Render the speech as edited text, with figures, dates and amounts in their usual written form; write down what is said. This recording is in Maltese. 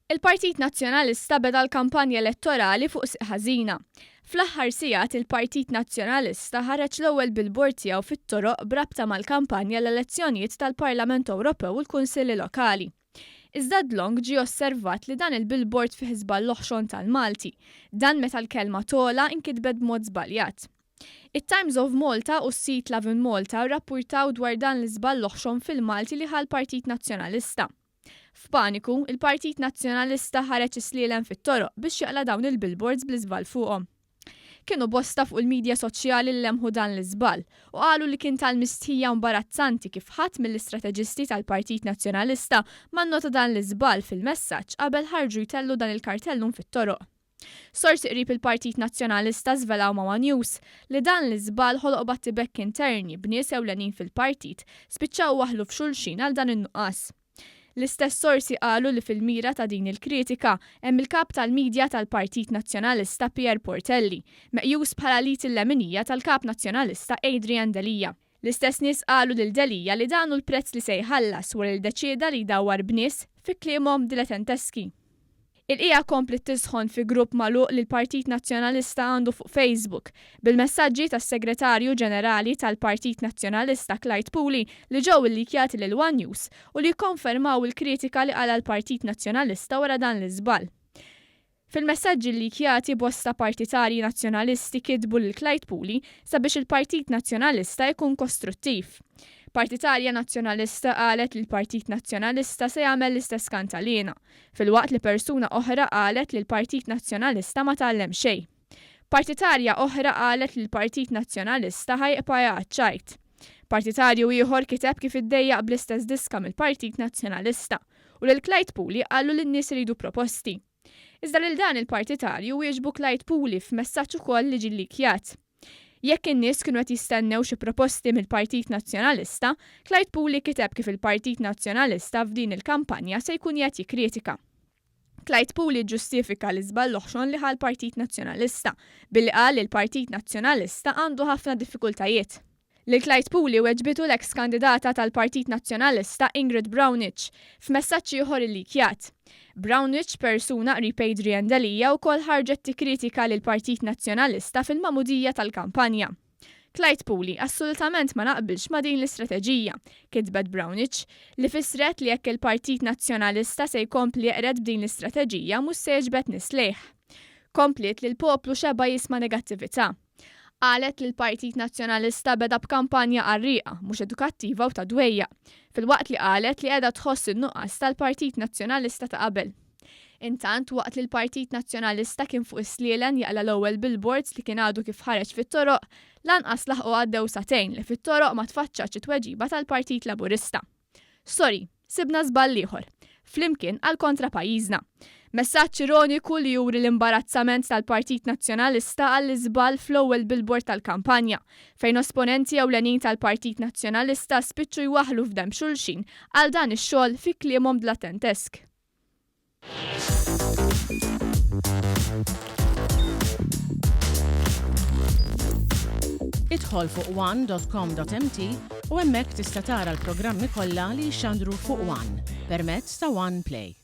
Il-Partit Nazzjonalista beda l-kampanja elettorali fuq sieq ħażina. Fl-aħħar sigħat il-Partit Nazzjonalista ħareġ l-ewwel billboard tiegħu fit-toroq b'rabta mal-kampanja l-elezzjonijiet tal-Parlament Ewropew u l-Kunsilli Lokali. Iżda dlonk ġie osservat li dan il-billboard fih żball oħxon tal-Malti. Dan meta l-kelma togħla nkitbet b'mod żbaljat. It-Times of Malta u s-sit Lovin Malta rrappurtaw dwar dan l-iżball oħxon fil-Malti li ħa l-Partit Nazzjonalista. F'paniku, il-Partit Nazzjonalista ħareġ is-slielem fit-toroq biex jaqla' dawn il-billboards bl-iżball fuqhom. Kienu bosta fuq il-midja soċjali li lemħu dan l-iżball u qalu li kien tal-mistħija u mbarazzanti kif ħadd mill-istrateġisti tal-Partit Nazzjonalista ma nnota dan l-iżball fil-messaġġ qabel ħarġu jtellgħu dan il-kartellun fit-toroq. Sorsi qrib il-Partit Nazzjonalista żvelaw ma' one News li dan l-iżball ħoloq battibekki interni b'nies ewlenin fil-partit spiċċaw waħħlu f'xulxin għal dan in-nuqqas. L-istess sorsi qalu li fil-mira ta' din il-kritika hemm il-Kap tal-Media tal-Partit Nazzjonalista Pierre Portelli, meqjus bħala l-id il-leminija tal-Kap Nazzjonalista Adrian Delia. L-istess nies qalu lil Delia li dan hu l-prezz li se jħallas wara li ddeċieda li jdawwar b'nies, fi kliemhom, diletenteski. Il-qiegħa kompliet tisħon fi grupp magħluq li l-Partit Nazzjonalista għandu fuq Facebook, bil-messaġġi tas-Segretarju Ġenerali tal-Partit Nazzjonalista Clyde Puli li ġew illikjati lil one News u li jikkonfermaw il-kritika li qala' l-Partit Nazzjonalista wara dan l-iżball. Fil-messaġġi llikjati bosta partitarji Nazzjonalisti kitbu lil Clyde Puli sabiex il-Partit Nazzjonalista jkun kostruttiv. Partitarja Nazzjonalista qalet li l-Partit Nazzjonalista se jagħmel l-istess kantaliena, filwaqt li persuna oħra qalet li l-Partit Nazzjonalista ma tgħallem xejn. Partitarja oħra qalet li l-Partit Nazzjonalista ħa jqpa' jgħaċ-ċajt. Partitarju ieħor kiteb kif iddejjaq bl-istess diska mill-Partit Nazzjonalista u lil Clyde Puli qallu li n-nies iridu proposti. Iżda lil dan il-partitarju wieġbu Clyde Puli f'messaġġ ukoll li ġie llikjat. Jekk in-nies kienu qed jistennew xi proposti mill-Partit Nazzjonalista, Clyde Puli kiteb kif il-Partit Nazzjonalista f'din il-kampanja se jkun qiegħed jikkritika. Clyde Puli ġġustifika l-iżball oħxon li ħa l-Partit Nazzjonalista billi qal li l-Partit Nazzjonalista għandu ħafna diffikultajiet. Lil Clyde Puli weġbitu l-eks kandidata tal-Partit Nazzjonalista Ingrid Brownich, f'messaġġ ieħor illikjat. Brownich, persuna qrib Adrian Delia wkoll ħarġet tikkritika lill-Partit Nazzjonalista fil-magħmudija tal-kampanja. Clyde Puli, assolutament ma naqbilx ma' din l-istrateġija, kitbet Brownich, li fissret li jekk il-Partit Nazzjonalista se jkompli jeqred b'din l-istrateġija mhux se jiġbed nies lejh. Kompliet li l-poplu xeba' jisma' negattività. Qalet li l-Partit Nazzjonalista beda b'kampanja qarrieqa, mhux edukattiva u ta' dwejjaq, filwaqt li qalet li qiegħda tħoss in-nuqqas tal-Partit Nazzjonalista ta' qabel. Intant, waqt li l-Partit Nazzjonalista kien fuq is-slielen jaqla' l-ewwel billboards li kien għadu kif ħareġ fit-toroq, lanqas laħqu għaddew sagħtejn li fit-toroq ma tfaċċatx it-tweġiba tal-Partit Laburista. Sorry, sibna żball ieħor. Flimkien għal kontra pajjiżna. Messaġġ ironiku li juri l-imbarazzament tal-Partit Nazzjonalista għall-iżball fl-ewwel billboard tal-kampanja, fejn esponenti ewlenin tal-Partit Nazzjonalista spiċċu jwaħħlu f'demm xulxin għal dan ix-xogħol fi kliemhom dlatentesk. Idħol fuq one.com.mt u hemmhekk tista' tara l-programmi kollha li jixxandru fuq One permezz ta' One Play.